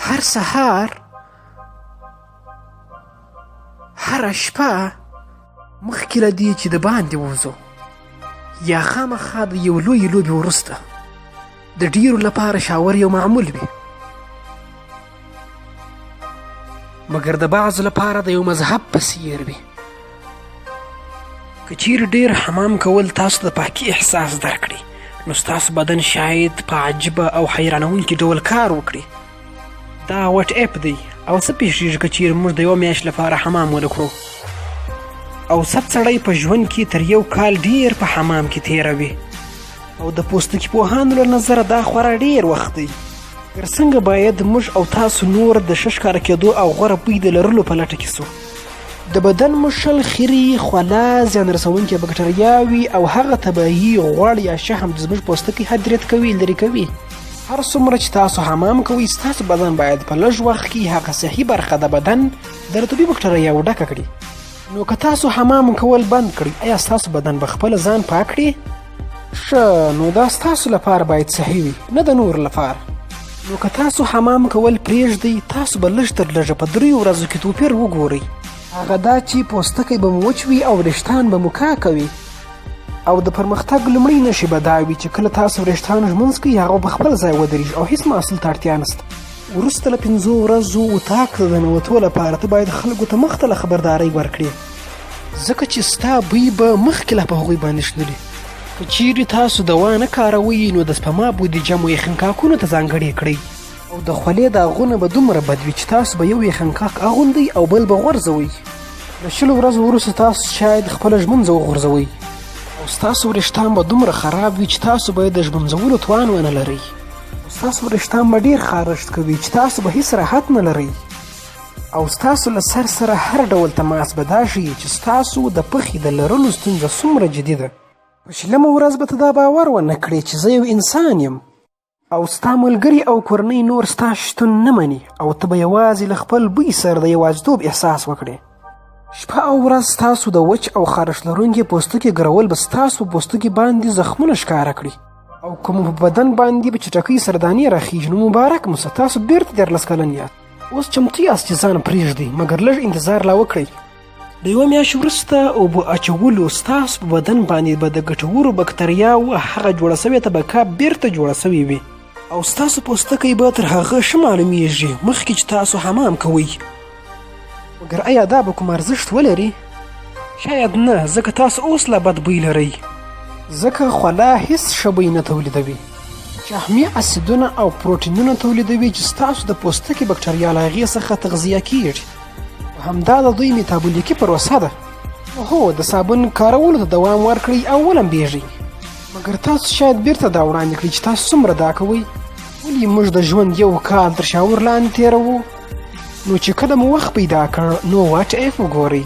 هر سهار، هره شپه، مخکې له دې چې د باندې ووځو یا خامخا د یو لوی لوبې وروسته، د ډیرو لپاره شاور یو معمول وي، مګر د بعضو لپاره د یو مذهب په څیر وي. که چیرې ډیر حمام کول تاسو د پاکي احساس درکړي، نو ستاسو بدن شاید په عجیبه او حیرانوونکي ډول کار وکړي. دا وټ اپ دی او څه پیښیږي که چیرې موږ د یوه میاشت لپاره حمام ونه کړو؟ اوسط سړی په ژوند کې تر یو کال ډیر په حمام کې تیروي، او د پوستکي پوهانو له نظره دا خورا ډیر وخت دی. مګر څنګه باید موږ او تاسو نور د ښه ښکاره کېدو او غوره بوی د لرلو په لټه کې سو؟ د بدن مښل، خیرې، خوله، زیان رسوونکې بکټریاوې او هغه طبیعي غوړ یا شحم چې زموږ پوستکی هدریت کوي لرې کوي. هر څومره چې تاسو حمام کوئ، ستاسو بدن باید په لږ وخت کې هغه صحي برخه د بدن د رطوبي بکټریاوو ډکه کړي. نو که تاسو حمام کول بند کړئ، ایا ستاسو بدن به خپله ځان پاک کړي؟ ښه، نو دا ستاسو لپاره باید صحیح وي، نه د نورو لپاره. نو که تاسو حمام کول پرېږدئ، تاسو به لږ تر لږه په دریو ورځو کې توپیر وګورئ. هغه دا چې پوستکی به مو وچ وي او وریښتان به مو کاکه وي. او د پرمختګ لومړۍ نښې به دا وي چې کله تاسو وریښتان ږمونځ کړئ، هغه به په خپل ځای ودرېږي او هیڅ محصول ته اړتیا نشته. وروسته له 5 ورځو اتاق ته د ننوتو لپاره ته باید خلکو ته مخته له خبرداری ورکړې، ځکه چې ستا بوی به مخکې لا په هغوی باندې شنلي. که چیرې تاسو دوا نه کاروئ، نو د سپما بودیجه مو یخنکاکونو ته ځانګړې کړئ، او د خولې داغونه به دومره بد وي چې تاسو به یو یخنکاک اغوندئ او بل به غورځوئ. له 20 ورځو وروسته تاسو شاید خپله ږمونځه وغورځوئ، او ستاسو وریښتان به دومره خراب وي چې تاسو به یې د ږمونځولو توان ونه لرئ. ستاسو وریښتان به ډیر خارښت کوي چې تاسو به هیڅ راحت نه لرئ، او ستاسو له سر سره هر ډول تماس به دا ښیي چې ستاسو د پخې د لرلو ستونزه څومره جدي ده. په 20مه ورځ به ته دا باور ونه کړې چې زه یو انسان یم، او ستا ملګري او کورنۍ نور ستا شتون نه مني، او ته به یوازې له خپل بوی سره د یوازیتوب احساس وکړې. شپه او ورځ ستاسو د وچ او خارښت لرونکي پوستکي ګرول به ستاسو په پوستکي باندې زخمونه ښکاره کړي، او که مو په بدن باندې په چټکۍ سره دانې راخیږي، نو مبارک مو شه، تاسو بیرته 13 کلن یاست. اوس چمتو یاست چې ځان پرېږدئ، مګر لږ انتظار لا وکړئ. د یوه میاشت وروسته اوبو اچولو ستاسو په بدن باندې به د ګټورو بکتریاوو هغه جوړه شوې طبقه بیرته جوړه شوې وي، او ستاسو پوستکی به تر هغه ښه معلومیږي مخکې چې تاسو حمام کوئ. مګر ایا دا به کوم ارزښت ولري؟ شاید نه، ځکه تاسو اوس لا بد بوی لرئ، ځکه خوله هیڅ ښه بوی نه تولیدوي. شحمي اسیدونه او پروټینونه تولیدوي چې ستاسو د پوستکي بکټریا له هغې څخه تغذیه کیږي. همدا د دوی میتابولیکي پروسه ده. هو، د صابون کارولو ته دوام ورکړئ او ولمبیږئ، مګر تاسو شاید بیرته دا وړاندې کړئ چې تاسو څومره دا کوئ. ولې موږ د ژوند یو کال تر شاور لاندې تېروو؟ نو چې کله مو وخت پیدا کړ، نو واټ اف وګورئ.